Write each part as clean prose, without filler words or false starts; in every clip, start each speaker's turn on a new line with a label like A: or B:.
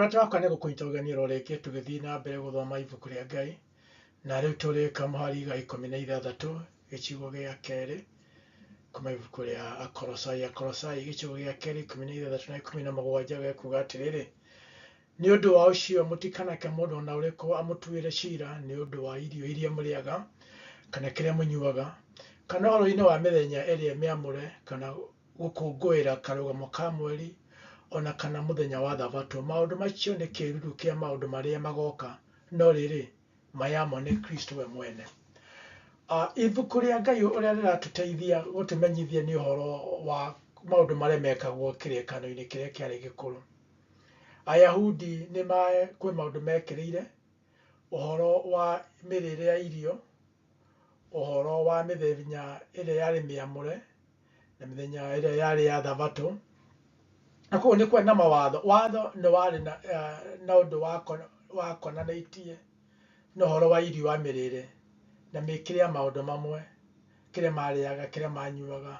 A: Mũrata wakwa nĩ gũkũnyita ũgeni oro rĩngĩ tũgĩthiĩ na mbere gũthoma ibuku rĩa Ngai, na rĩu tũrĩ kamũhari ga 16 gĩcigo gĩa kerĩ kuma ibuku rĩa Akolosai. Akolosai gĩcigo gĩa kerĩ 16 na 17 gĩkuga atĩrĩrĩ, nĩ ũndũ wa ũcio mũtikanake mũndũ o na ũrĩkũ amũtuĩre cira nĩ ũndũ wa irio iria mũrĩaga, kana kĩrĩa mũnyuaga, kana ũhoro-inĩ wa mĩthenya ĩrĩa mĩamũre, kana gũkũngũĩra karũgamo ka mweri, o na kana mũthenya wa thabatũ. Maũndũ macio nĩ kĩĩruru kĩa maũndũ marĩa magooka, no rĩrĩ, ma yamo nĩ Kristo we mwene. Ibuku rĩa Ngai ũrĩa rĩratũteithia gũtũmenyithia nĩ ũhoro wa maũndũ marĩa mekagwo kĩrĩkanĩro-inĩ kĩrĩa kĩarĩ gĩkũrũ. Ayahudi nĩ kwĩ maũndũ mekĩrĩire, ũhoro wa mĩrĩre ya irio, ũhoro wa mĩthenya ĩrĩa yarĩ mĩamũre, na mĩthenya ĩrĩa yarĩ ya thabatũ. Na koguo nĩ kwarĩ na mawatho. Watho nĩ warĩ na ũndũ wakonanĩtie na ũhoro wa irio wa mĩrĩre na mĩkĩre ya maũndũ mamwe, kĩrĩa marĩaga, kĩrĩa manyuaga,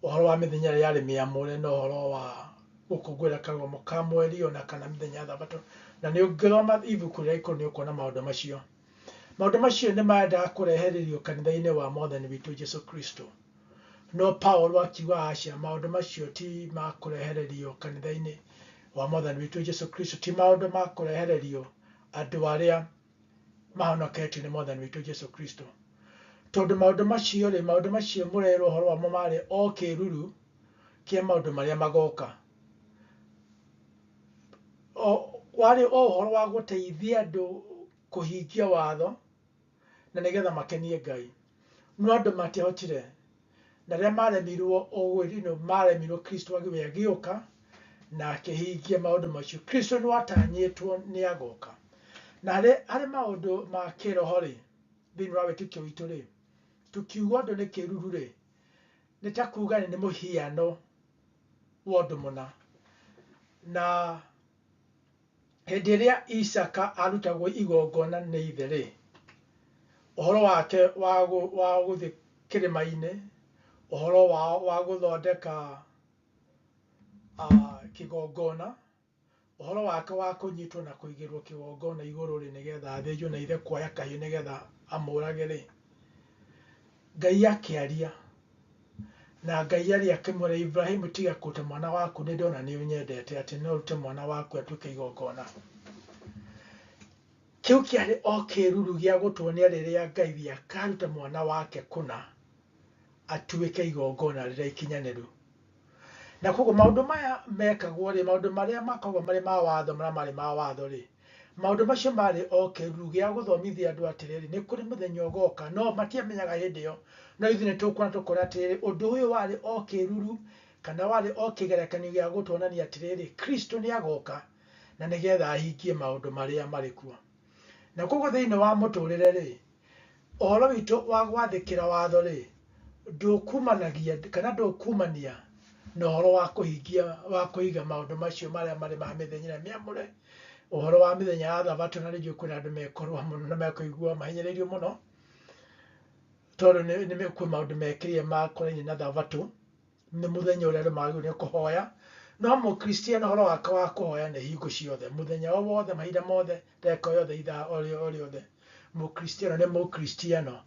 A: ũhoro wa mĩthenya ĩrĩa yarĩ mĩamũre na ũhoro wa gũkũngũĩra karũgamo ka mweri ona kana mĩthenya ya thabatũ. Na nĩ ũngĩthoma ibuku rĩa Ikũrũ nĩ ũkuona maũndũ macio. Maũndũ macio nĩ mendaga kũrehererio kanitha-inĩ wa Mwathani witũ Jesu Kristo. No Paulo akiuga aca, maũndũ macio ti ma kũrehererio kanitha-inĩ wa Mwathani witũ Jesu Kristo, ti maũndũ ma kũrehererio andũ arĩa mahonoketio nĩ Mwathani witũ Jesu Kristo. Tondũ maũndũ macio rĩ, maũndũ macio mũrerwo ũhoro wamo marĩ o kĩruru kĩa maũndũ marĩa magoka. Warĩ o ũhoro wa gũteithia andũ kũhingia watho na nĩgetha makenie Ngai. No andũ matiahotire. Na rĩrĩa maremirwo ũguo, maremirwo Kristo agĩũka na akĩhingia maũndũ macio. Kristo nĩ watanyĩtwo nĩ agoka. Na harĩ maũndũ ma kĩroho rĩ, thĩinĩ wa wĩtĩkio witũ rĩ, tũkiuga ũndũ nĩ kĩruru rĩ, nĩ ta kuga nĩ mũhiano wa ũndũ mũna. Na hĩndĩ ĩrĩa Isaka arutagwo igongona nĩ ithe rĩ, ũhoro wake wa gũthiĩ kĩrĩma-inĩ, ũhoro wa gũthondeka kĩgongona, ũhoro wake wa kũnyitwo na kũigĩrwo kĩgongona igũrũ rĩ, nĩgetha athĩnjwo na ithe kuoya kahiũ nĩgetha amũrage rĩ, Ngai akĩaria na Ngai aria akĩmwĩra Ibrahimu, tiga kũruta mwana waku, nĩ ndona nĩ ũnyendete atĩ no ũrute mwana waku atuĩke igongona. Kĩu kĩarĩ o kĩruru gĩa gũtuonia rĩrĩa Ngai akaruta mwana wake kũna atuĩke igongona rĩrĩa ikinyanĩru. Na koguo maũndũ maya mekagwo rĩ, maũndũ marĩa makoragwo marĩ ma watho marĩa marĩ ma watho rĩ, maũndũ macio marĩ o kĩruru gĩa gũthomithia andũ atĩrĩrĩ, nĩ kũrĩ mũthenya ũgoka, no matiamenyaga hĩndĩ ĩyo. No ithuĩ nĩ tũkuona tũkona atĩrĩrĩ, ũndũ ũyũ warĩ o kĩruru kana warĩ o kĩgerekanio gĩa gũtuonania atĩrĩrĩ, Kristo nĩ agoka na nĩgetha ahingie maũndũ marĩa marĩ kuo. Na koguo thĩinĩ wa mũtũrĩre rĩ, ũhoro witũ wa gwathĩkĩra watho rĩ, ndũkumanagia kana ndũkumania na ũhoro wa kũhingia wa kũiga maũndũ macio marĩa marĩ ma mĩthenya ĩrĩa mĩamũre, ũhoro wa mĩthenya ya thabatũ, na rĩngĩ kwĩna andũ mekũrũa mũno na mekũigua mahinyĩrĩirio mũno, tondũ nĩ kwĩ maũndũ mekĩrĩire makonainie na thabatũ. Nĩ mũthenya ũrĩa andũ magĩrĩirwo nĩ kũhoya, no mũkristiano ũhoro wake wa kũhoya nĩ hingo ciothe, mũthenya o wothe, mahinda mothe, ndagĩka o yothe, ithaa o rĩothe. Mũkristiano nĩ mũkristiano.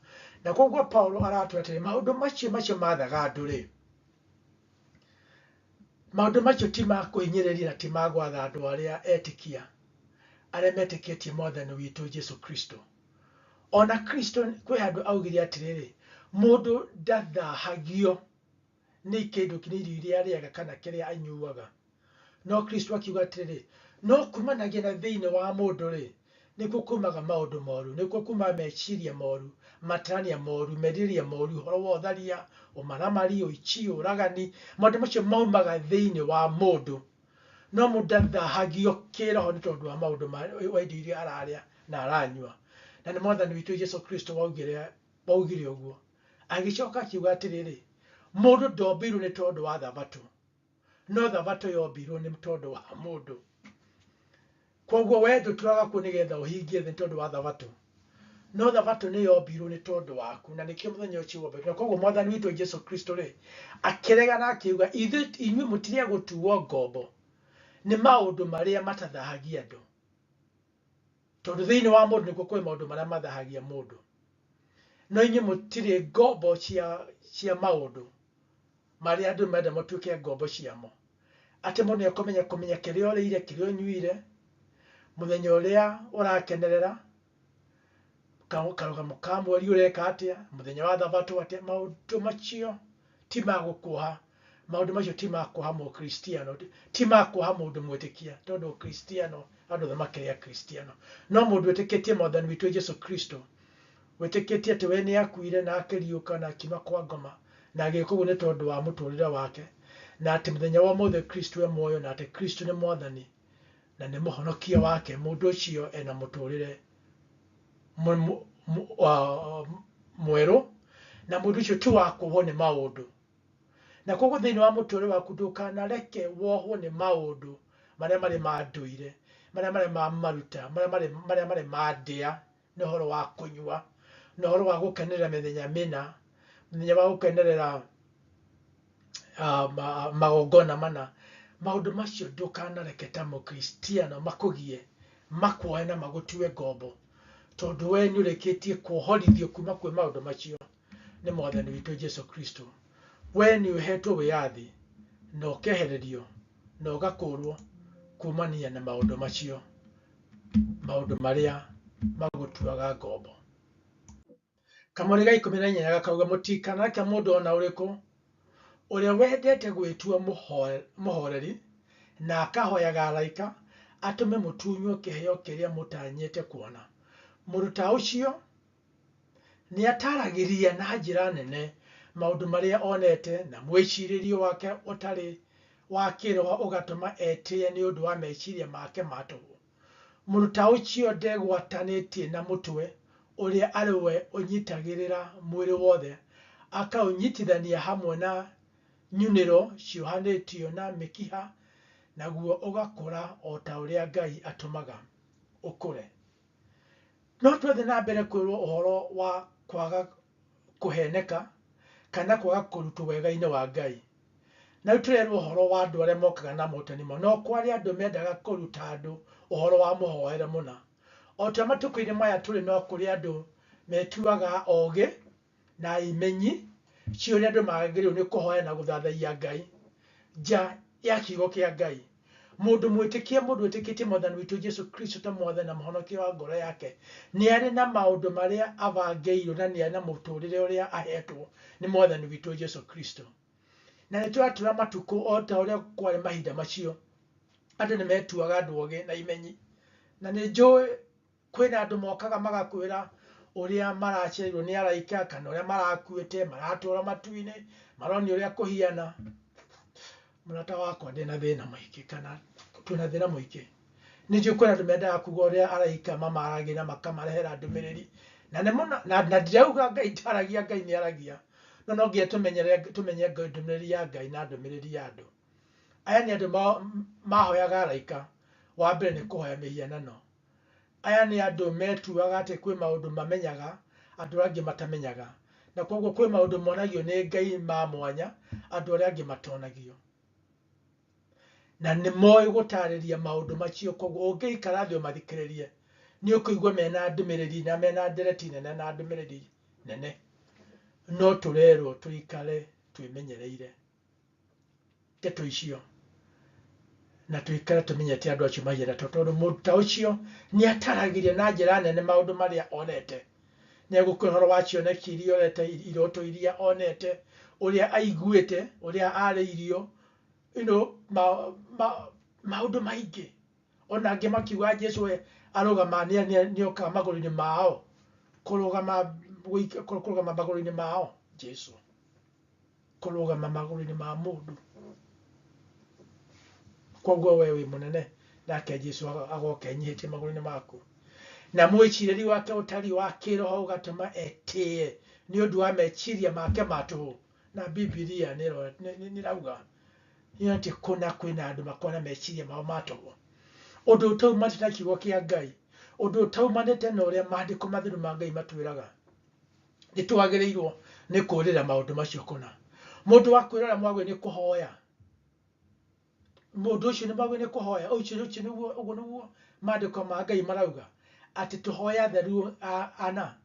A: Na koguo Paulo aratwĩra atĩrĩ, maũndũ macio macio mathaga andũ rĩ, maũndũ macio ti ma kũhinyĩrĩria na ti ma gwatha andũ arĩa etĩkia, arĩa metĩkĩtie Mwathani witũ Jesu Kristo. Ona Kristo kwĩ handũ augire atĩrĩrĩ, mũndũ ndathahagio nĩ kĩndũ nĩ irio iria arĩaga kana kĩrĩa anyuaga. No Kristo akiuga atĩrĩrĩ, no kumanagia na thĩinĩ wa mũndũ rĩ, nĩkuo kumaga maũndũ moru, nĩkuo kumaga meciria moru, matarania moru, merirĩria moru, ũhoro wa ũtharia, ũmaramari, ũici, ũragani, maũndũ macio maumaga thĩinĩ wa mũndũ. No mũndũ ndathahagio kĩroho nĩ tondũ wa maũndũ wa indo iria ararĩa na aranyua. Na nĩ Mwathani witũ Jesu Kristo waugire ũguo. Agĩcoka akiuga atĩrĩrĩ, mũndũ ndombirwo nĩ tondũ wa thabatũ, no thabatũ yombirwo nĩ tondũ wa mũndũ. Koguo we ndũtũraga kuo nĩgetha ũhingie thĩ nĩ tondũ wa thabatũ, no thabatũ nĩ yombirwo nĩ tondũ waku, na nĩkĩo mũthenya ũcio wombirwo. Na koguo Mwathani witũ Jesu Kristo rĩ, akĩregana akiuga, inyuĩ mũtirĩ a gũtuo ngombo. Nĩ maũndũ marĩa matathahagia andũ. Tondũ thĩinĩ wa mũndũ nĩkuo kwĩ maũndũ marĩa mathahagia mũndũ. No inyuĩ mũtirĩ ngombo cia maũndũ marĩa andũ menda mũtuĩke ngombo ciamo. Atĩ mũndũ nĩekũmenya kũmenya kĩrĩa ũrĩire, kĩrĩa ũnyuire, mũthenya ũrĩa ũrakenerera, karũgamo ka mweri ũreka atĩa, mũthenya wa thabatũ atĩa, maũndũ macio ti ma gũkuoha. Maũndũ macio ti ma kuoha mũkristiano, ti ma kuoha mũndũ mwĩtĩkia, tondũ ũkristiano andũ othe makĩrĩ akristiano. No mũndũ wĩtĩkĩtie Mwathani witũ Jesu Kristo, wĩtĩkĩtie atĩ we nĩ akuire na akĩriũka na akiuma kwa ngoma, na agĩka ũguo nĩ tondũ wa mũtũrĩre wake, na atĩ mũthenya wa ũmũthĩ Kristo e muoyo, na atĩ Kristo nĩ Mwathani na nĩ mũhonokia wake, mũndũ ũcio ena mũtũrĩre mwerũ, na mũndũ ũcio ti wa kuohwo nĩ maũndũ. Na koguo thĩinĩ wa mũtũrĩre waku ndũkanareke wohwo nĩ maũndũ marĩa marĩ ma ndũire, marĩa marĩ ma maruta, marĩa marĩ ma ndĩa, nĩ ũhoro wa kũnyua, na ũhoro wa gũkenerera mĩthenya mĩna, mũthenya wa gũkenerera magongona mana. Maũndũ macio ndũkanareke ta mũkristiano makũgie, makuohe na magũtue ngombo, tondũ we nĩ ũrĩkĩtie kuohorithio kuma kwĩ maũndũ macio nĩ Mwathani witũ Jesu Kristo. We nĩ ũhetwo wĩyathi na ũkehererio na ũgakũrwo kumania na maũndũ macio, maũndũ marĩa magũtuaga ngombo. Kamũrĩ ga ikũmi na inyanya gakauga, mũtikanareke mũndũ ona ũrĩkũ ũrĩa wendete gwĩtua mũhoreri na akahoyaga araika atũme mũtunywo kĩheo kĩrĩa mũtanyĩte kuona. Mũndũ ta ũcio nĩ ataragĩria na njĩra nene maũndũ marĩa onete, na mwĩcirĩrio wake ũtarĩ wa kĩroho ũgatũma etĩe nĩ ũndũ wa meciria make ma tũhũ. Mũndũ ta ũcio ndegwatanĩtie na mũtwe, ũrĩa arĩ we ũnyitagĩrĩra mwĩrĩ wothe, akaũnyitithania hamwe na nyunĩro ciohanĩtio na mĩkiha, naguo ũgakũra o ta ũrĩa Ngai atũmaga ũkũre. No twathiĩ na mbere kwĩrwo ũhoro wa kwaga kũheneka kana kwaga kũrutwo wega-inĩ wa Ngai. Na rĩu tũrerwo ũhoro wa andũ arĩa mokaga na morutani mao. No kwarĩ andũ mendaga kũruta andũ ũhoro wa mũhoere mũna. O ta matukũ-inĩ maya tũrĩ, no kũrĩ andũ metuaga ogĩ na imenyi cia ũrĩa andũ magĩrĩirwo nĩ kũhoya na gũthathaiya Ngai nja ya kiugo kĩa Ngai. Mũndũ mwĩtĩkia, mũndũ wĩtĩkĩtie Mwathani witũ Jesu Kristo ta Mwathani na Mũhonokia wa ngoro yake, nĩ arĩ na maũndũ marĩa abangĩirwo na nĩ arĩ na mũtũrĩre ũrĩa ahetwo nĩ Mwathani witũ Jesu Kristo. Na nĩ tũratũra matukũ o ta ũrĩa kwarĩ mahinda macio, andũ nĩ metuaga andũ ogĩ na imenyi. Na nĩ njũĩ kwĩna andũ mokaga magakwĩra ũrĩa maracereirwo nĩ araika, kana ũrĩa marakuĩte, maratwarwo matu-inĩ, maronio ũrĩa kũhiana. Mũrata wakwa, ndĩna thĩna mũingĩ, kana twĩna thĩna mũingĩ. Nĩ njũĩ kwĩna andũ mendaga kuga ũrĩa araika mamaragĩra makamarehera ndũmĩrĩri. Na nĩ mũno, na ndirauga Ngai ndaragia, Ngai nĩ aragia. No no nginya tũmenye ndũmĩrĩri ya Ngai na ndũmĩrĩri ya andũ. Aya nĩ andũ mahoyaga araika. Wa mbere nĩ kũhoya mĩhianano. Aya nĩ andũ metuaga atĩ kwĩ maũndũ mamenyaga andũ arĩa angĩ matamenyaga. Na koguo kwĩ maũndũ monagio nĩ Ngai ma mwanya andũ arĩa angĩ matonagio. Na nĩ moĩ gũtarĩria maũndũ macio, koguo ũngĩikara thĩ ũmathikĩrĩrie, nĩ ũkũigua mena ndũmĩrĩri na mena ndereti nene na ndũmĩrĩri nene. No tũrerwo tũikare twĩmenyereire ndeto icio na tũikare tũmenyete andũ acio mahiana, tondũ mũndũ ta ũcio nĩ ataragĩria na njĩra nene maũndũ marĩa onete. Nĩ egũkwĩra ũhoro wa cioneki iria onete, iroto iria onete, ũrĩa aiguĩte, ũrĩa arĩirio, maũndũ maingĩ. Ona angĩ makiuga Jesu we arũgama nĩ okaga magũrũ-inĩ mao, kũrũgama magũrũ-inĩ mao, Jesu kũrũgama magũrũ-inĩ ma mũndũ. Koguo we wĩ mũnene, nake Jesu agoka enyihĩtie magũrũ-inĩ maku. Na mwĩcirĩrie wake ũtariĩ wa kĩroho ũgatũma etĩe nĩ ũndũ wa meciria make ma tũhũ. Na Bibilia nĩ ĩrauga atĩ kũna kwĩna andũ makoragwo na meciria mao ma tũhũ. Ũndũ ũtaumanĩte na kiugo kĩa Ngai, ũndũ ũtaumanĩte na ũrĩa maandĩko matheru ma Ngai matwĩraga. Nĩ twagĩrĩirwo nĩ kũrĩra maũndũ macio kũna. Mũndũ wa kwĩrora mwagĩrĩirwo nĩ kũhoya. Mũndũ ũcio nĩ magwĩ nĩ kũhoya ũcio ũcio nĩguo ũguo nĩguo maandĩko ma Ngai marauga atĩ tũhoe atheru ana.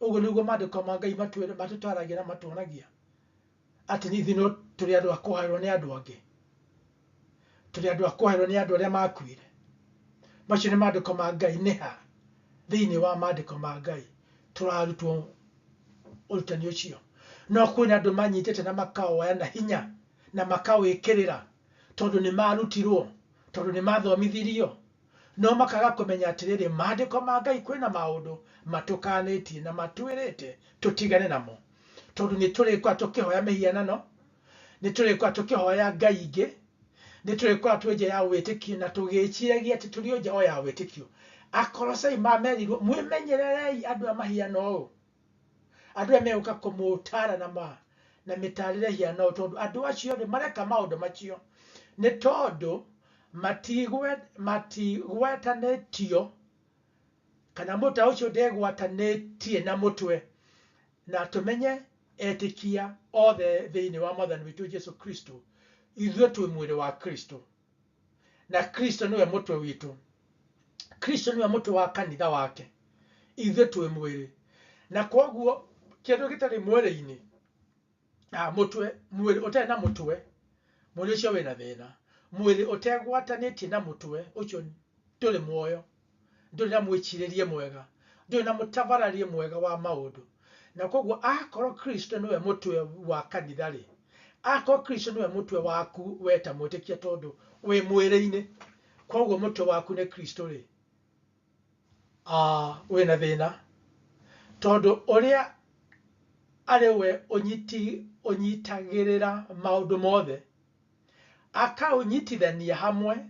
A: Ũguo nĩguo maandĩko ma Ngai matũtaragia na matuonagia atĩ ithuĩ no tũrĩ andũ a kũhoerwo nĩ andũ angĩ, tũrĩ andũ a kũhoerwo nĩ andũ arĩa makuire. Macio nĩ maandĩko ma Ngai. Nĩ ha thĩinĩ wa maandĩko ma Ngai tũrarutwo ũrutani ũcio? No kwĩna andũ manyitĩte na makawoya na hinya na makawĩkĩrĩra tondũ nĩ marutirwo, tondũ nĩ mathomithirio, no makaga kũmenya atĩrĩrĩ, maandĩko ma Ngai kwĩna maũndũ matũkanĩtie na matwĩrĩte tũtigane namo, tondũ nĩ tũrĩkoragwo tũkĩhoya mĩhianano, nĩ tũrĩkoragwo tũkĩhoya ngai ingĩ, nĩ tũrĩkoragwo twĩ nja ya wĩtĩkio na tũgĩciragia atĩ tũrĩ o nja o ya wĩtĩkio. Akolosai mamerirwo, mwĩmenyererei andũ a mahiano ũũ, andũ aya megũka kũmũtara na ma na mĩtarĩre hiana ũũ, tondũ andũ acio rĩ mareka maũndũ macio nĩ tondũ matigwetanĩtio, kana mũta ũcio ndegwatanĩtie na mũtwe. Na tũmenye etĩkia othe thĩinĩ wa Mwathani witũ Jesu Kristo, ithuĩ twĩ mwĩrĩ wa Kristo, na Kristo nĩwe mũtwe witũ. Kristo nĩwe mũtwe wa kanitha wake, ithuĩ twĩ mwĩrĩ. Na kwoguo kĩndũ gĩtarĩ mwĩrĩ-inĩ, mũtwe, mwĩrĩ ũtarĩ na mũtwe, mwĩrĩ ũcio wĩna thĩna. Mwĩrĩ ũtegwatanĩtie na mũtwe ũcio ndũrĩ muoyo, ndũrĩ na mwĩcirĩrie mwega, ndũrĩ na mũtabararie mwega wa maũndũ. Na kwoguo akorwo Kristo nĩwe mũtwe wa kanitha rĩ, akorwo Kristo nĩwe mũtwe waku we ta mwĩtĩkia tondũ wĩ mwĩrĩ-inĩ, kwoguo mũtwe waku nĩ Kristo rĩ, wĩna thĩna, tondũ ũrĩa arĩ we ũnyitagĩrĩra maũndũ mothe, akaũnyitithania hamwe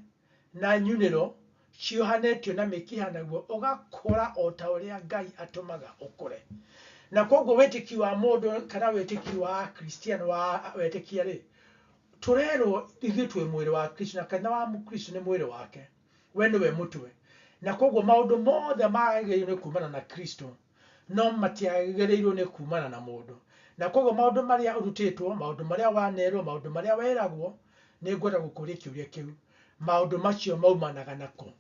A: na nyunĩro ciohanĩtio na mĩkiha, naguo ũgakũra o ta ũrĩa Ngai atũmaga ũkũre. Na kwoguo wĩtĩkio wa mũndũ kana wĩtĩkio wa Kristiano wa wetĩkia rĩ, tũrerwo ithuĩ twĩ mwĩrĩ wa Kristo, na kanitha wa Kristo nĩ mwĩrĩ wake, we nĩwe mũtwe. Na kwoguo maũndũ mothe magĩrĩirwo nĩ kumana na Kristo, no matiagĩrĩirwo nĩ kumana na mũndũ. Na kwoguo maũndũ marĩa ũrutĩtwo, maũndũ marĩa wanerwo, maũndũ marĩa weragwo, nĩ ngwenda gũkũria kĩũria kĩu, maũndũ macio maumanaga nakũ?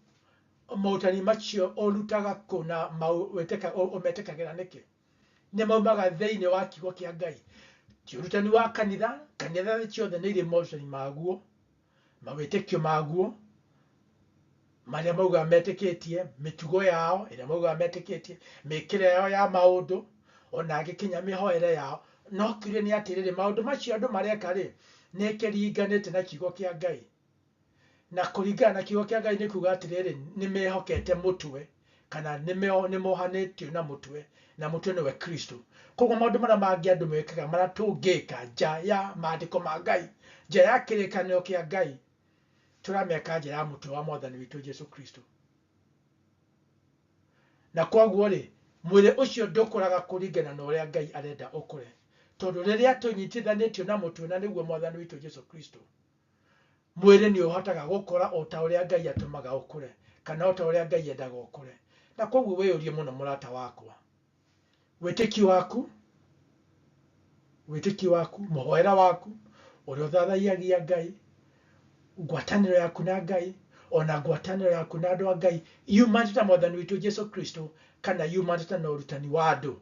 A: Morutani macio ũrutaga kũ na ũmetĩkagĩra nĩkĩ? Nĩ maumaga thĩinĩ wa kiugo kĩa Ngai, ti ũrutani wa kanitha. Kanitha ciothe nĩ irĩ morutani maguo, mawĩtĩkio maguo, marĩa maugaga metĩkĩtie, mĩtugo yao ĩrĩa maugaga metĩkĩtie, mĩkĩre yao ya maũndũ, ona angĩ kinya mĩhoere yao. No kĩũria nĩ atĩrĩrĩ, maũndũ macio andũ mareka rĩ, nĩ kĩringanĩte na kiugo kĩa Ngai? Na kũringana na kiugo kĩa Ngai nĩ kuga atĩrĩrĩ, nĩ mehokete mũtwe, kana nĩ mohanĩtio na mũtwe, na mũtwe nĩwe Kristo. Koguo maũndũ marĩa mangĩ andũ mekaga marĩa tũngĩka nja ya maandĩko ma Ngai, nja ya kĩrĩkanĩro kĩa Ngai, tũrameka nja ya mũtwe wa Mwathani witũ Jesu Kristo. Na kwoguo rĩ, mwĩrĩ ũcio ndũkũraga kũringana na ũrĩa Ngai arenda ũkũre, tondũ rĩrĩa tũnyitithanĩtio na mũtwe, na nĩguo Mwathani witũ Jesu Kristo, mwĩrĩ nĩ ũhotaga gũkũra o ta ũrĩa Ngai atũmaga ũkũre, kana o ta ũrĩa Ngai endaga ũkũre. Na kwoguo wĩyũrie mũno mũrata wakwa, wĩtĩkio waku, wĩtĩkio waku, mũhoera waku, ũrĩa ũthathaiyagia Ngai, ngwatanĩro yaku na Ngai, ona ngwatanĩro yaku na andũ a Ngai, yumanĩte na Mwathani witũ Jesu Kristo, kana yumanĩte na ũrutani wa andũ?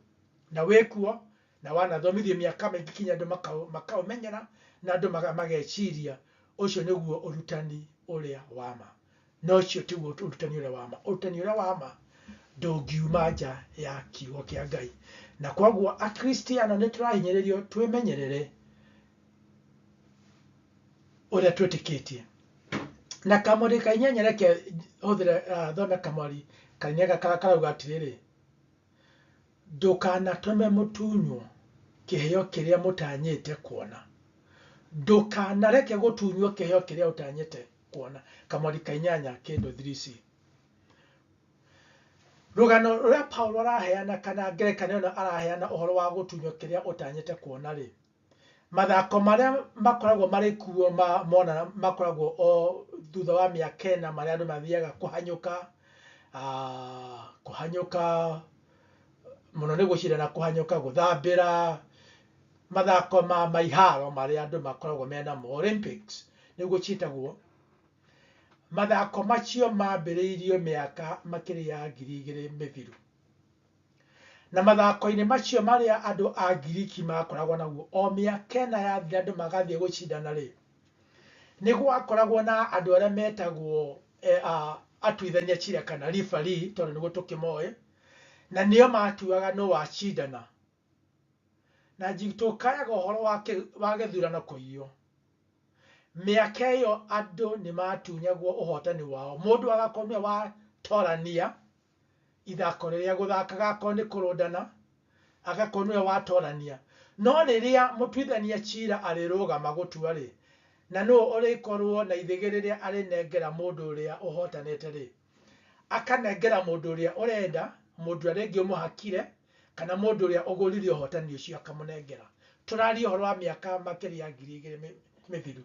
A: Na wĩkuo na wanathomithio mĩaka mĩingĩ kinya andũ makaũmenyera, na andũ mageciria ũcio nĩguo ũrutani ũrĩa wa ma. No ũcio tiguo ũrutani ũrĩa wa ma. Ũrutani ũrĩa wa ma ndũngiuma nja ya kiugo kĩa Ngai. Na kwoguo Akristiano nĩ tũrahinyĩrĩrio twĩmenyerere ũrĩa twĩtĩkĩtie. Na kamweri ka inyanya, reke hũthĩre thome kamweri ka inyanya karauga atĩrĩrĩ, ndũkanatũme mũtunywo kĩheo kĩrĩa mũtanyĩte kuona. Ndũkanareke gũtunywo kĩheo kĩrĩa ũtanyĩte kuona. Kamweri ka inyanya kĩndũ 3C. Rũgano rũrĩa Paulo araheana, kana ngerekano ĩno araheana ũhoro wa gũtunywo kĩrĩa ũtanyĩte kuona rĩ, mathako marĩa makoragwo marĩ kuo ma mona makoragwo o thutha wa mĩaka ĩna, marĩa andũ mathiaga kũhanyũka, kũhanyũka mũno nĩ gũcindana, kũhanyũka, gũthambĩra, mathako ma maiharo marĩa andũ makoragwo mena mo, Olympics nĩguo ciĩtagwo. Mathako macio mambĩrĩirio mĩaka makĩria ya 2000 mĩthiru. Na mathako-inĩ macio marĩa andũ a Ngiriki makoragwo naguo, o mĩaka 4 yathira andũ magathiĩ gũcindana rĩ, nĩ gwakoragwo na andũ arĩa metagwo atuithania cira kana referee, tondũ nĩguo tũkĩmoĩ, na nĩo matuaga nũ wacindana. Na tũkayaga ũhoro wa gĩthurano kũiywo. Mĩaka ĩyo andũ nĩ matunyagwo ũhotani wao. Mũndũ agakorwo nĩwe watorania ithako rĩrĩa gũthakaga, akorwo nĩ kũrũndana, agakorwo nĩwe watorania. No rĩrĩa mũtuithania cira arĩrũgama gũtua rĩ, na nũ ũrĩkorwo na ithĩgĩ rĩrĩa arĩnengera mũndũ ũrĩa ũhotanĩte rĩ, akanengera mũndũ ũrĩa ũrenda, mũndũ ũrĩa rĩngĩ ũmũhakire, kana mũndũ ũrĩa ũgũrire ũhotani ũcio akamũnengera. Tũraria ũhoro wa mĩaka makĩria ya 2000 mĩthiru.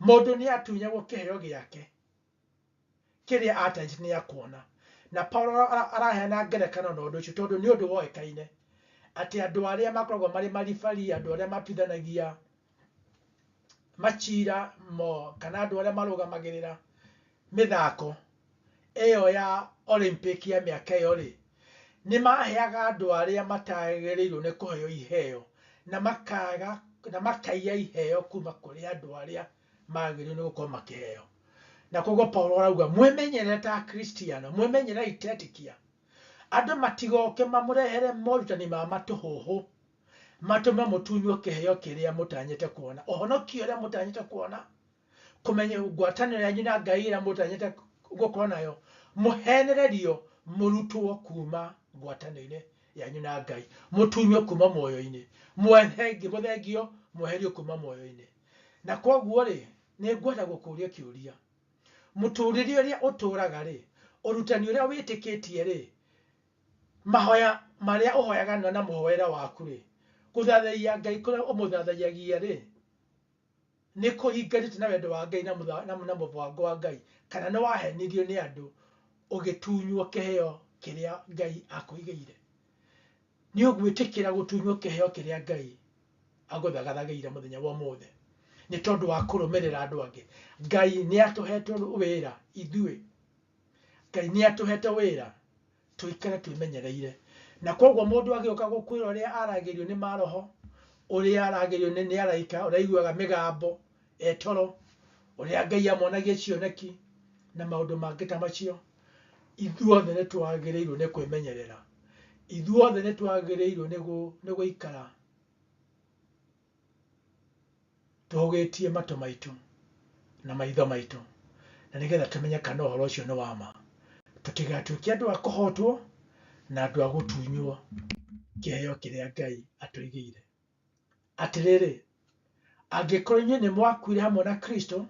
A: Mũndũ nĩ atunyagwo kĩheo gĩake kĩrĩa atanyĩte nĩ akuona. Na Paulo araheana ngerekano na ũndũ ũcio tondũ nĩ ũndũ woĩkaine atĩ andũ arĩa makoragwo marĩ maribari, andũ arĩa matuithanagia macira mo, kana andũ arĩa marũgamagĩrĩra mĩthako ĩyo ya Olympic ya mĩaka ĩyo rĩ, nĩ maheaga andũ arĩa matagĩrĩirwo nĩ kũheo iheo, na makaga na makaiya iheo kuma kũrĩ andũ arĩa magĩrĩirwo nĩ gũkorwo makĩheo. Na koguo Paulo arauga mwĩmenyerere ta Akristiano, mwĩmenyerere itetĩkia, andũ matigoke mamũrehere morutani ma matũhũhũ matũme mũtunywo kĩheo kĩrĩa mũtanyĩte kuona, ũhonokio ũrĩa mũtanyĩte kuona, kũmenya ngwatanĩro yanyu na Ngai ĩrĩa mũtanyĩte gũkorwo nayo, mũhenererio mũrutwo kuma ngwatanĩro-inĩ yanyu na Ngai, mũtunywo kuma muoyo-inĩ, mũthengio mweherio kuma muoyo-inĩ. Na koguo rĩ, nĩ ngwenda gũkũria kĩũria, mũtũrĩre ũrĩa ũtũraga rĩ, ũrutani ũrĩa wĩtĩkĩtie rĩ, mahoya marĩa ũhoyaga na mũhoere waku rĩ, gũthathaiya Ngai kũrĩa ũmũthathaiyagia rĩ, nĩ kũringanĩte na wendo wa Ngai na mũbango wa Ngai, kana nĩ wahenirio nĩ andũ ũgĩtunywo kĩheo kĩrĩa Ngai akũigĩire? Nĩ ũgwĩtĩkĩra gũtunywo kĩheo kĩrĩa Ngai agũthagathagĩire mũthenya wa ũmũthĩ nĩ tondũ wa kũrũmĩrĩra andũ angĩ? Ngai nĩ atũhete wĩra ithuĩ, Ngai nĩ atũhete wĩra tũikare twĩmenyereire. Na koguo mũndũ agĩũka gũkwĩra ũrĩa aragĩrio nĩ maroho, ũrĩa aragĩrio nĩ araika, ũrĩa aiguaga mĩgambo etoro, ũrĩa Ngai amonagia cioneki na maũndũ mangĩ ta macio, ithuothe nĩ twagĩrĩirwo nĩ kwĩmenyerera. Ithuothe nĩ twagĩrĩirwo nĩ gũikara tũhũgĩtie matũ maitũ na maitho maitũ, na nĩgetha tũmenye kana ũhoro ũcio nĩ wa ma, tũtigatuĩke andũ a kũhotwo na andũ a gũtunywo kĩheo kĩrĩa Ngai atũigĩire. Atĩrĩrĩ, angĩkorwo inyuĩ nĩ mwakuire hamwe na Kristo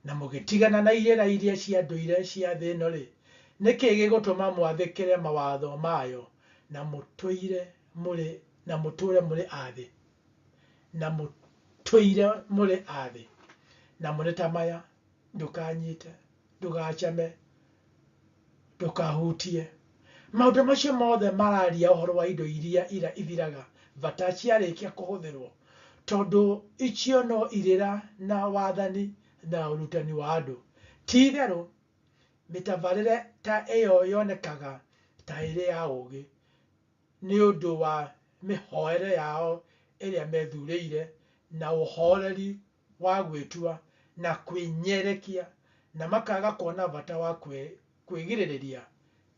A: na mũgĩtigana na irĩra iria cia ndũire cia thĩ ĩno rĩ, nĩkĩ gĩgũtũma mwathĩkĩre mawatho mayo na mũtũire mũrĩ na mũtũre mũrĩ a thĩ, na mũtũire mũrĩ a thĩ? Namo nĩ ta maya: ndũkanyite, ndũgacame, ndũkahutie. Maũndũ macio mothe mararia ũhoro wa indo iria ithiraga bata ciarĩkia kũhũthĩrwo, tondũ icio no irĩra na wathani na ũrutani wa andũ. Ti itherũ, mĩtabarĩre ta ĩyo yonekaga ta ĩrĩ ya ũũgĩ nĩ ũndũ wa mĩhoere yao ĩrĩa methurĩire na ũhoreri wa gwĩtua na kwĩnyerekia, na makaga kuona bata wa kwĩgirĩrĩria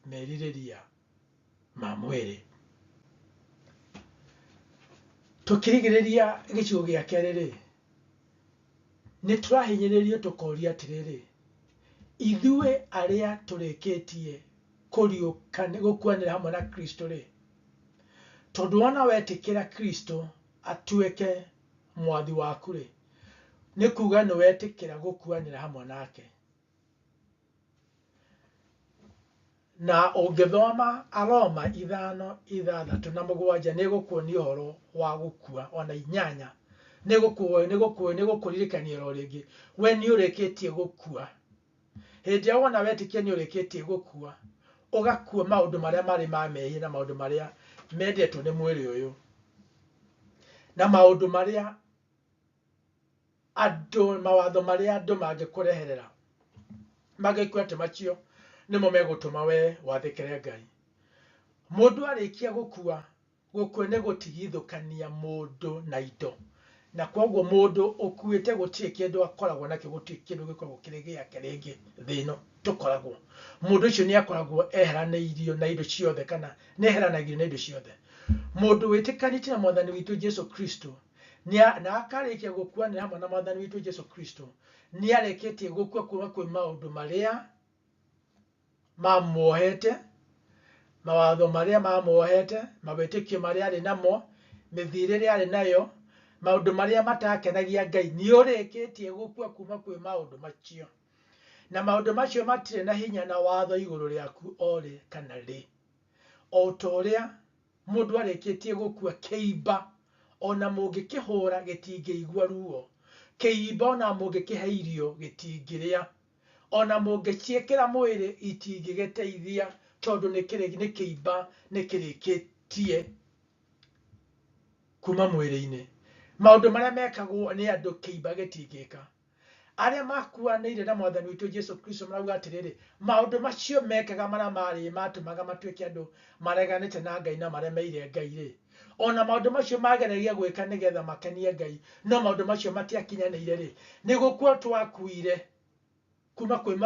A: merirĩria ma mwĩrĩ. Tũkĩrigĩrĩria gĩcigo gĩa kerĩ rĩ, nĩ tũrahinyĩrĩrio tũkoria atĩrĩrĩ, ithuĩ arĩa tũrĩkĩtie gũkuanĩra hamwe na Kristo rĩ, tondũ wona wetĩkĩra Kristo atuĩke mwathi waku rĩ, nĩ kuga nĩ wetĩkĩra gũkuanĩra hamwe nake. Na ũngĩthoma Aroma 5, 6 na 7 nĩ ĩgũkuonia ũhoro wa gũkua, ona 8 nĩ gũkũririkania oro rĩngĩ we nĩ ũrĩkĩtie gũkua. Hĩndĩ ĩrĩa wona wetĩkia nĩ ũrĩkĩtie gũkua, ũgakua maũndũ marĩa marĩ ma mehia na maũndũ marĩa mendetwo nĩ mwĩrĩ ũyũ, na maũndũ marĩa andũ, mawatho marĩa andũ mangĩkũreherera. Magĩkua atĩ macio nĩmo megũtũma we wathĩkĩre Ngai. Mũndũ arĩkia gũkua, gũkua nĩ gũtigithũkania mũndũ na indo. Na kwoguo mũndũ ũkuĩte gũtirĩ kĩndũ akoragwo nakĩo, gũtirĩ kĩndũ gĩkoragwo kĩrĩ gĩake rĩngĩ thĩ ĩno tũkoragwo. Mũndũ ũcio nĩ akoragwo eheranĩirio na indo ciothe kana nĩ eheranagio na indo ciothe. Mũndũ wĩtĩkanĩtie na Mwathani witũ Jesu Kristo na akarĩkia gũkuanĩra hamwe na Mwathani witũ Jesu Kristo, nĩ arĩkĩtie gũkua kuma kwĩ maũndũ marĩa mamuohete, mawatho marĩa mamuohete, mawĩtĩkio marĩa arĩ namo, mĩthiĩre ĩrĩa arĩ nayo, maũndũ marĩa matakenagia Ngai, nĩ ũrĩkĩtie gũkua kuma kwĩ maũndũ macio. Na maũndũ macio matirĩ na hinya na watho igũrũ rĩaku o rĩ kana rĩ. O ta ũrĩa mũndũ arĩkĩtie gũkua kĩimba, ona mũngĩkĩhũra gĩtingĩigua ruo. Kĩimba ona mũngĩkĩhe irio gĩtingĩrĩa. Ona mũngĩciĩkĩra mwĩrĩ itingĩgĩteithia, tondũ nĩ kĩimba nĩ kĩrĩkĩtie kuma mwĩrĩ-inĩ. Maũndũ marĩa mekagwo nĩ andũ kĩimba gĩtingĩka. Arĩa makuanĩire na Mwathani witũ Jesu Kristo marauga atĩrĩrĩ, maũndũ macio mekaga marĩa marĩ matũmaga matuĩke andũ mareganĩte na Ngai na maremeire Ngai rĩ, ona maũndũ macio mageragia gwĩka nĩgetha makenie Ngai, no maũndũ macio matiakinyanĩire rĩ, nĩ gũkua twakuire kuma kwĩ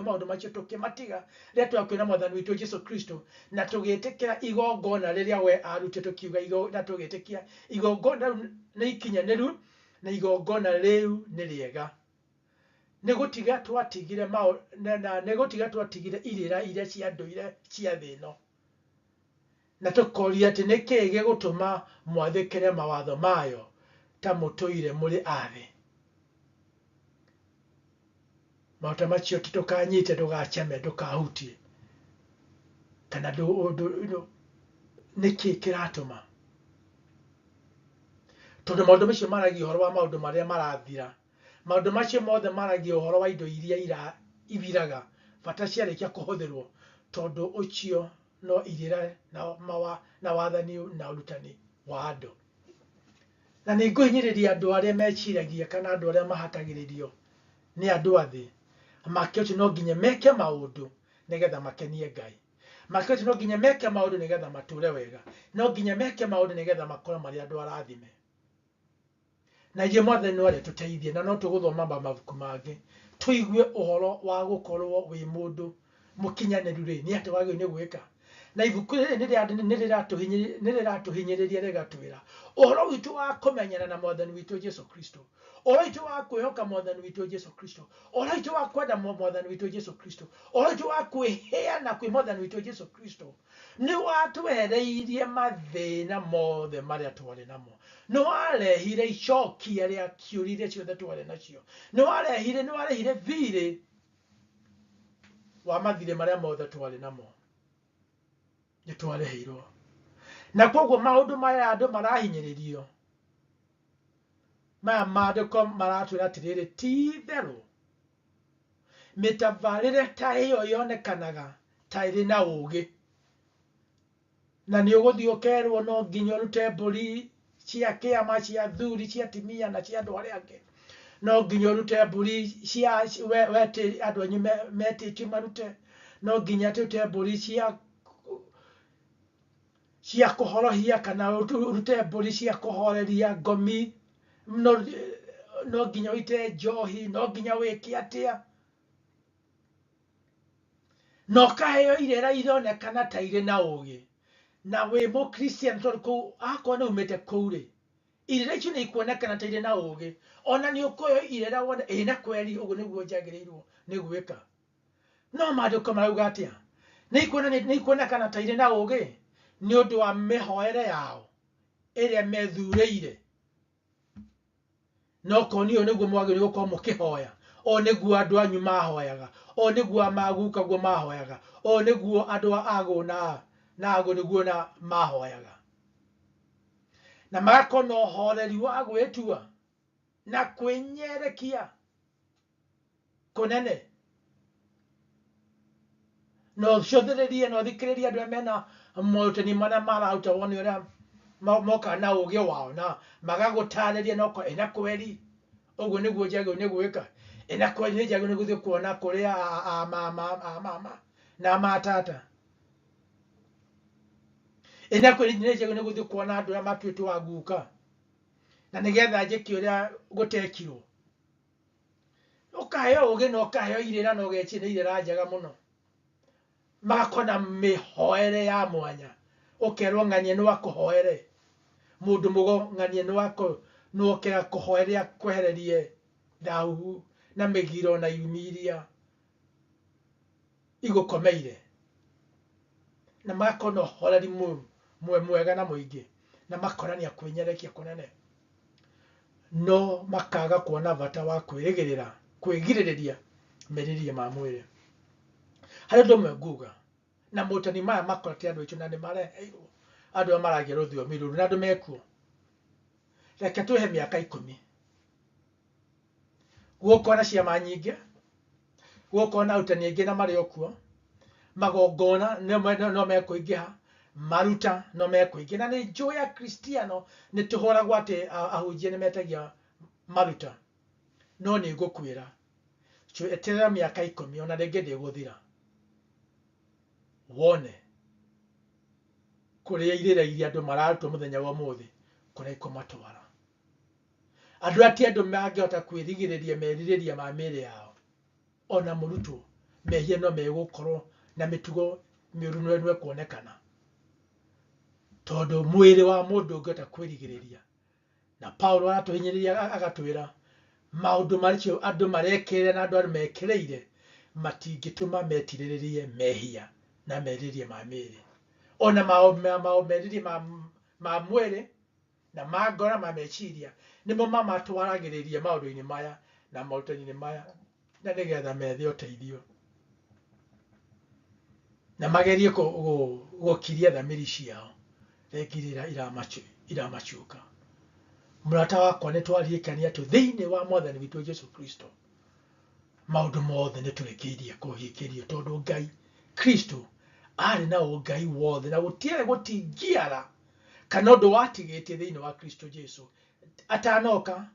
A: maũndũ macio tũkĩmatiga rĩrĩa twakuire na Mwathani witũ Jesu Kristo, na tũgĩtĩkĩra igongona rĩrĩa we arutĩte, tũkiuga na tũgĩtĩkia igongona rĩu nĩ ikinyanĩru na igongona rĩu nĩ rĩega. Nĩ gũtiga twatigire na nĩ gũtiga twatigire irĩra iria cia ndũire cia thĩ ĩno, na tũkoria atĩ nĩ kĩĩ gĩgũtũma mwathĩkĩre mawatho mayo ta mũtũire mũrĩ a thĩ. Maũndũ macio ndũkanyite, ndũgaceme, ndũkahutie, kana nĩ kĩĩ kĩratũma? Tondũ maũndũ macio maragia ũhoro wa maũndũ marĩa marathira. Maũndũ macio mothe maragia ũhoro wa indo iria ithiraga bata ciarĩkia kũhũthĩrwo, tondũ ũcio no irĩra na wathani na ũrutani wa andũ. Na nĩ ngũhinyĩrĩria andũ arĩa meciragia kana andũ arĩa mahatagĩrĩrio nĩ andũ a thĩ, makĩote no nginya meke maũndũ nĩgetha makenie Ngai, makĩote no nginya meke maũndũ nĩgetha matũre wega, no nginya meke maũndũ nĩgetha makorwo marĩ andũ arathime. Na ithuĩ Mwathani no arĩtũteithie, na no tũgũthoma mabuku mangĩ tũigue ũhoro wa gũkorwo wĩ mũndũ mũkinyanĩru rĩ, nĩ atĩ wagĩrĩirwo nĩ gwĩka. Na ibuku rĩrĩ nĩ rĩratũhinyĩrĩria rĩgatwĩra ũhoro witũ wa kũmenyana na Mwathani witũ Jesu Kristo, ũhoro witũ wa kwĩhoka Mwathani witũ Jesu Kristo, ũhoro witũ wa kwenda Mwathani witũ Jesu Kristo, ũhoro witũ wa kwĩheana kwĩ Mwathani witũ Jesu Kristo, nĩ watwehereirie mathĩna mothe marĩa twarĩ namo, nĩ warehire icokia rĩa ciũria iria ciothe twarĩ nacio, nĩ warehire thirĩ wa mathirĩ marĩa mothe twarĩ namo, nĩ twareheirwo. Na koguo maũndũ maya andũ marahinyĩrĩrio, maya maandĩko maratwĩra atĩrĩrĩ, ti itherũ mĩtabarĩre ta ĩyo yonekanaga ta ĩrĩ na ũũgĩ, na nĩ ũgũthiĩ ũkerwo no nginya ũrute mbũri cia kĩama, cia athuri, cia atumia na cia andũ arĩa angĩ, no nginya ũrute mbũri cia andũ anyu metĩtio marute, no nginya tũrute mbũri cia kũhorohia kana ũrute mbũri cia kũhoreria ngomi, no nginya ũite njohi, no nginya wĩke atĩa, na ũkaheo irĩra ironekana ta irĩ na ũũgĩ, na wĩ mũkristiano tondũ kũu akorwo nĩ umĩte kũu rĩ, irĩra icio nĩ ikuonekana ta irĩ na ũũgĩ, ona nĩ ũkũheo irĩra wone ĩ na kweri ũguo nĩguo njagĩrĩirwo nĩ gwĩka. No maandĩko marauga atĩa? Nĩ ikuonekana ta irĩ na ũũgĩ nĩ ũndũ wa mĩhoere yao ĩrĩa methurĩire. No korwo nĩ ũyũ nĩguo mwagĩrĩirwo gũkorwo mũkĩhoya, o nĩguo andũ anyu mahoyaga, o nĩguo magukaguo mahoyaga, o nĩguo andũ agũ na agũ nĩguo na mahoyaga, na magakorwo na ũhoreri wa gwĩtua na kwĩnyerekia kũnene. Na ũcũthĩrĩrie na ũthikĩrĩrie andũ arĩa mena morutani marĩa mararuta, wone ũrĩa mokaga na ũũgĩ wao na magagũtarĩria na ũkona ĩna kweri ũguo nĩguo njagĩrĩirwo nĩ gwĩka. Ĩ na kweli nĩ njagĩrĩirwo nĩ gũthiĩ kuona kũrĩa a mama a mama na matata? Ĩ na kweli nĩ njagĩrĩirwo nĩ gũthiĩ kuona andũ arĩa matuĩtwo a guka, na nĩgetha njĩke ũrĩa gũtekirwo? Ũkaheo ũgĩ na ũkaheo irĩra na ũgetia nĩ irĩra njega mũno. Magakorwo na mĩhoere ya mwanya, ũkerwo ng'ania nĩ akũhoere, mũndũ mũgo ng'ania nĩ oke akũhoere akwehererie thahu na mĩgiro na irumi iria igũkomeire. Na magakorwo na ũhoreri mwega na mũingĩ, na makonania kwĩnyerekia kũnene, no makaga kuona bata wa kwĩgirĩrĩria merirĩria ma mwĩrĩ. Harĩ ũndũ ũmwe nguga, na morutani maya makorete andũ aitũ na nĩ mareheirwo andũ arĩa maragia rũthiomi rũrũ na andũ mekuo. Reke twĩhe mĩaka 10, gũgũkorwo na ciama nyingĩ, gũgũkorwo na arutani aingĩ na marĩ o kuo, magongona no mekũingĩha, maruta no mekũingĩha. Na nĩ njũĩ Akristiano nĩ tũhũragwo atĩ ahunjia nĩ metagia maruta, no nĩ ngũkwĩra eterera mĩaka 10 ona rĩngĩ ndĩgũthira, wone kũrĩa irĩra iria andũ mararutwo mũthenya wa ũmũthĩ kũrĩa ikũmatwara. Andũ aya ti andũ mangĩhota kwĩrigĩrĩria merirĩria ma mĩĩrĩ yao, ona mũrutwo mehia no megũkorwo na mĩtugo mĩũru no ĩkuonekana, tondũ mwĩrĩ wa mũndũ ũngĩhota kwĩrigĩrĩria. Na Paulo aratũhinyĩrĩria agatwĩra maũndũ macio andũ marekĩrĩra na andũ arĩa mekĩrĩire matingĩtũma metirĩrĩrie mehia na merirĩria ma mĩĩrĩ, ona merirĩria ma mwĩrĩ na ma ngoro na ma meciria nĩmo mamatwaragĩrĩria maũndũ-inĩ maya na morutani-inĩ maya, na nĩgetha methe ũteithio na magerie gũkiria thamiri ciao rĩngĩ iria iramacuka. Mũrata wakwa, nĩ twaririkania atĩ thĩinĩ wa Mwathani witũ Jesu Kristo maũndũ mothe nĩ tũrĩkĩirie kũhingĩrio, tondũ Ngai Kristo arĩ na ũngai wothe na gũtiarĩ gũtingiara kana ũndũ watigĩtie thĩinĩ wa Kristo Jesu atanoka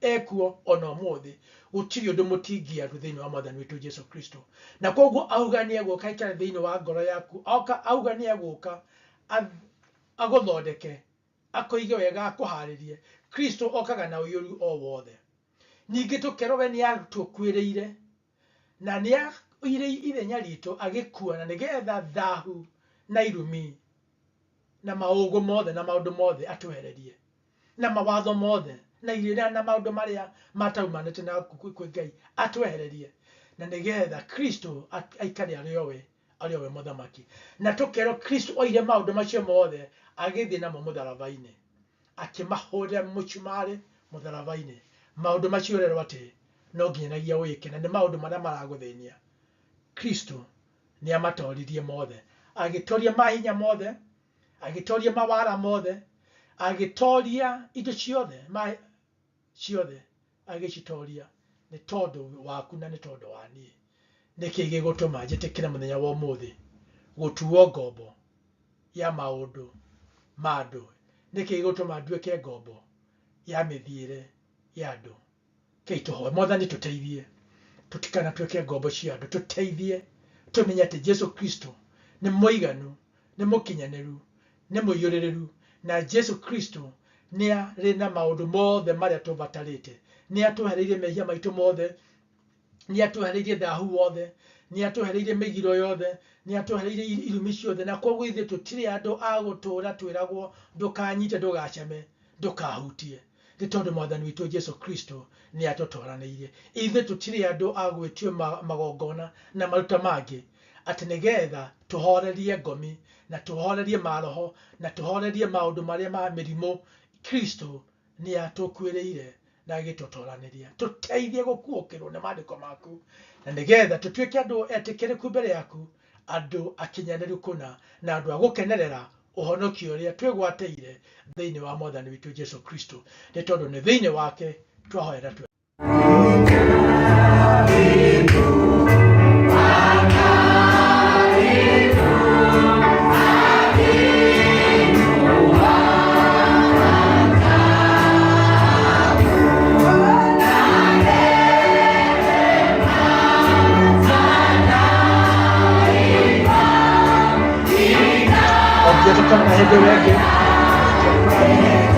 A: ekuo ona ũmũthĩ. Gũtirĩ ũndũ mũtingiaru thĩinĩ wa Mwathani witũ Jesu Kristo. Na koguo auga nĩ egũka aikare thĩinĩ wa ngoro yaku, oka auga nĩ egũka agũthondeke, akũige wega, akũharĩrie. Kristo okaga na ũiyũru o wothe. Ningĩ tũkerwo we nĩ atũkuĩrĩire na nĩ oire ithenya ritũ agĩkua, na nĩgetha thahu na irumi na maũgũ mothe na maũndũ mothe atwehererie, na mawatho mothe na irĩra na maũndũ marĩa mataumanĩte na kwĩ Ngai atwehererie, na nĩgetha Kristo aikare arĩ owe mũthamaki. Na tũkerwo Kristo oire maũndũ macio mothe agĩthiĩ namo mũtharaba-inĩ, akĩmahũrĩra mũcumarĩ mũtharaba-inĩ. Maũndũ macio ũrerwo atĩ no nginyanagia wĩke, na nĩ maũndũ marĩa maragũthĩnia. Kristo nĩ amatoririe mothe, agĩtoria mahinya mothe, agĩtoria mawara mothe, agĩtoria indo ciothe, ciothe agĩcitoria nĩ tondũ waku na nĩ tondũ wa niĩ. Nĩkĩ gĩgũtũma njĩtĩkĩre mũthenya wa ũmũthĩ gũtuo ngombo ya maũndũ ma andũ? Nĩkĩ gĩgũtũma nduĩke ngombo ya mĩthiĩre ya andũ? Kei tũhoe Mwathani tũteithie tũtikanatuĩke ngombo cia andũ, tũteithie tũmenye atĩ Jesu Kristo nĩ mũiganu, nĩ mũkinyanĩru, nĩ mũiyũrĩrĩru, na Jesu Kristo nĩ arĩ na maũndũ mothe marĩa tũbatarĩte. Nĩ atwehereirie mehia maitũ mothe, nĩ atwehereirie thahu wothe, nĩ atwehereirie mĩgiro yothe, nĩ atwehereirie irumi ciothe. Na koguo ithuĩ tũtirĩ andũ a gũtũũra twĩragwo ndũkanyite, ndũgaceme, ndũkahutie, nĩ tondũ Mwathani witũ Jesu Kristo nĩ atũtwaranĩirie. Ithuĩ tũtirĩ andũ a gwĩtio magongona na maruta mangĩ atĩ nĩgetha tũhorerie ngomi na tũhorerie maroho na tũhorerie maũndũ marĩa ma mĩrimũ. Kristo nĩ atũkuĩrĩire na agĩtũtoranĩria. Tũteithie gũkuũkĩrwo nĩ maandĩko maku, na nĩgetha tũtuĩke andũ etĩkĩrĩku mbere yaku, andũ akinyanĩru kũna, na andũ a gũkenerera ũhonokio ũrĩa twĩgwatĩire thĩinĩ wa Mwathani witũ Jesu Kristo, nĩ tondũ nĩ thĩinĩ wake twahoera twe. Thengiũ, tũkonana hĩndĩ ĩyo ĩngĩ. Ngai akũrathime.